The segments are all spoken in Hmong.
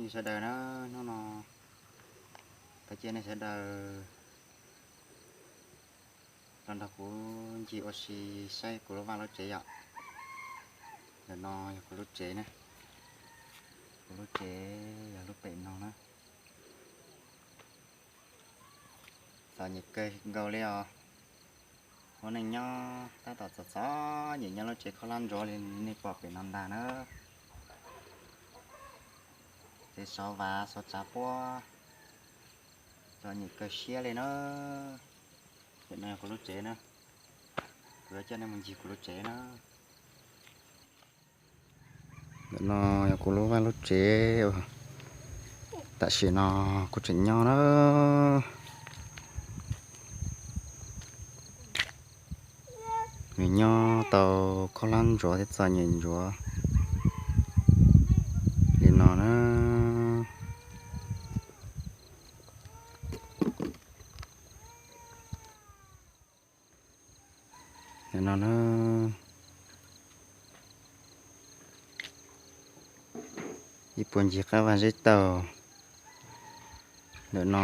Sawv daws na, hnub no kuv coj nej sawv daws los nrog kuv ncig ua si saib kuv lub vaj lub tsev yom. Ntawm no yog kuv lub tsev na, kuv lub tsev yog lub pem no na. Txom nyem kawg nkaus li os. Ua neej nyob tab tom txom txom nyem nyob lub tsev khaub hlab ntsuav li nej pom pem no ntag na. Tsev xov vav xov tsav puab, txom nyem kawg siab li na. Ntawm no yog kuv lub tsev na, kuv yuav coj nej mus ncig kuv lub tsev na. Ntawm no yog kuv lub vaj lub tsev uas tam sim no kuv tseem nyob na. Nws nyob tau khaub hlab ntsuav thiab txom nyem ntsuav li no na. Ntawm no na, ib puag ncig qab vaj zeb taug. Ntawm no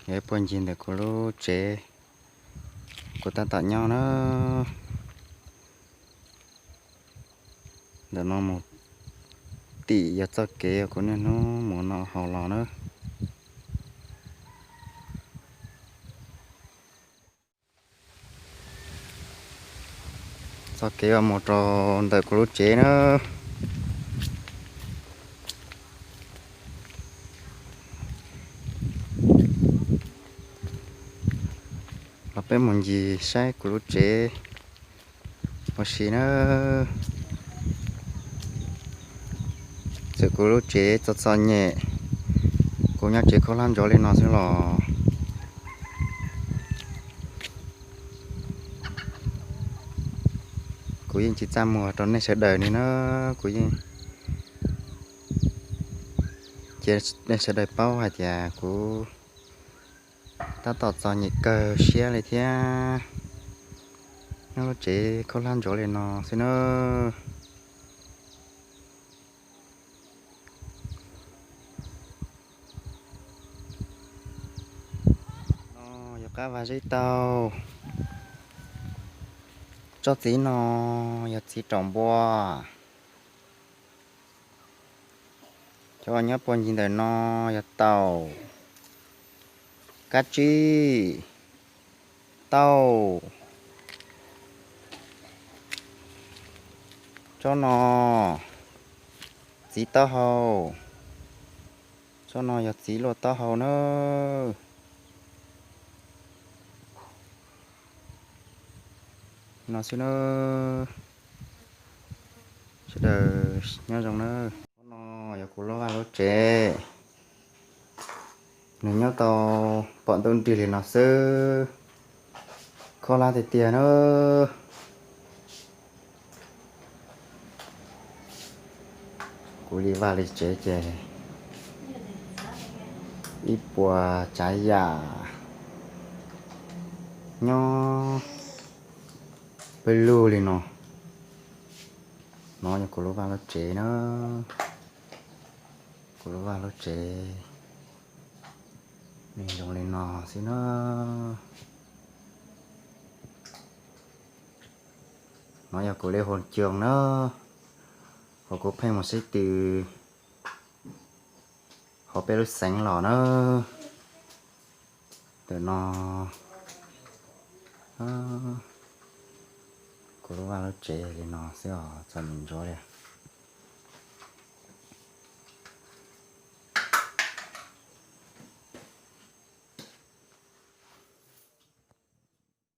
yog ib puag ncig ntawm kuv lub tsev, kuv tab tom nyob na. Ntawm no mus tim yog txoj kev uas kuv niaj hnub mus no haus los na. Txoj kev uas mus rau ntawm kuv lub tsev na. Los peb mus ncig saib kuv lub tsev ua si na. Txawm kuv lub tsev txom txom nyem, kuv nyob tsev khaub hlab ntsuav li no xwb los kuv yeej tsis txaj muag rau nej sawv daws li na. Kuv yeej cia nej sawv daws paub hais tias kuv tab tom txom nyem kawg siab li thiab, nyob lub tsev khaub hlab ntsuav li no xwb na. No yog qab vaj zeb taug. Tsob txiv no yog txiv raum npua. Cov uas nyob puag ncig ntawm no yog taum, kab tsib, tauj. Tsob no txiv taub hau. Tsob no yog txiv luaj taub hau na. No xwb na. Sawv daws nyob zoo na. No yog kuv lub vaj lub tsev. Nws nyob tau pom ntuj nrig li no xwb, khaub hlab tiag tiag na. Kuv li vaj li tsev ces ib puas tsav yam nyob pawg lug li no. No yog kuv lub vaj lub tsev na. Kuv lub vaj lub tsev nws zoo li no xwb na. No yog kuv li hauv coo na, hauv kuv pheej mus sib tw hauv peb lub xeev los na. Ntawm no kuv lub vaj lub tsev li no xwb os, txom nyem ntsuav li.